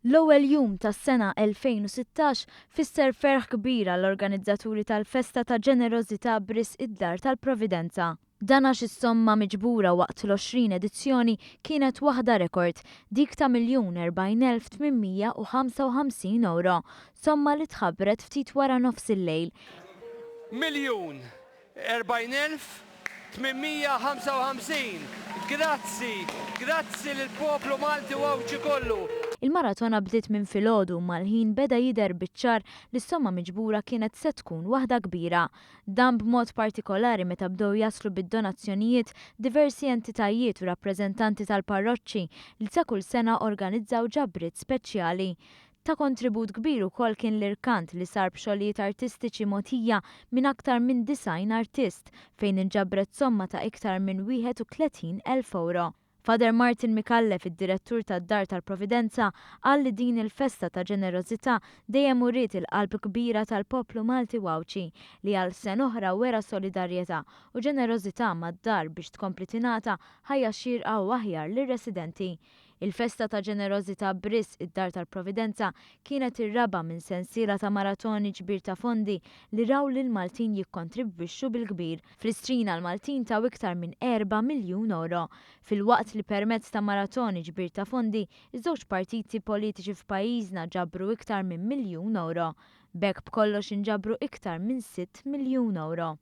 L-ewwel jum tas-sena 2016 fisser ferħ kbir għall-organizzaturi tal-Festa ta' Ġenerożità b'risq id-Dar tal-Providenza. Dan għax is-somma miġbura waqt l-20 edizzjoni kienet waħda rekord, dik ta' 1,040,855 ewro, somma li tħabbret ftit wara nofsillejl. 1,040,855. Grazzi, grazzi lill-poplu Malti u Għawdxi kollu. Il-maratona bdiet minn filgħodu u mal-ħin beda jidher biċ-ċar li s-somma miġbura kienet se tkun waħda kbira. Dan b'mod partikolari meta bdew jaslu bid-donazzjonijiet diversi entitajiet u rappreżentanti tal-parroċċi li ta' kull sena organizzaw ġabriet speċjali. Ta' kontribut kbir ukoll kien l-irkant li sar b'xogħlijiet artistiċi mogħtija minn aktar minn 90 artist fejn inġabret somma ta' iktar minn 31,000 ewro. Father Martin Micallef, id-Direttur tad-Dar tal-Providenza, qal li din il-festa ta' ġenerożità dejjem uriet il-qalb kbira tal-poplu Malti u Għawdxi li għal sena oħra wera solidarjetà u ġenerożità mad-dar biex tkompli tingħata ħajja xierqa u aħjar lir-residenti. Il-festa ta' ġenerożità b'risq id-Dar tal-Providenza kienet ir-raba' minn sensiela ta' maratoni ġbir ta' fondi li raw lill-Maltin jikkontribwixxu bil-kbir. Fl-Istrina l-Maltin taw iktar minn erba' miljun ewro. Filwaqt li permezz ta' maratoni ġbir ta' fondi, iż-żewġ partiti politiċi f'pajjiżna ġabru iktar minn miljun ewro. B'hekk b'kollox inġabru iktar minn sitt miljun ewro.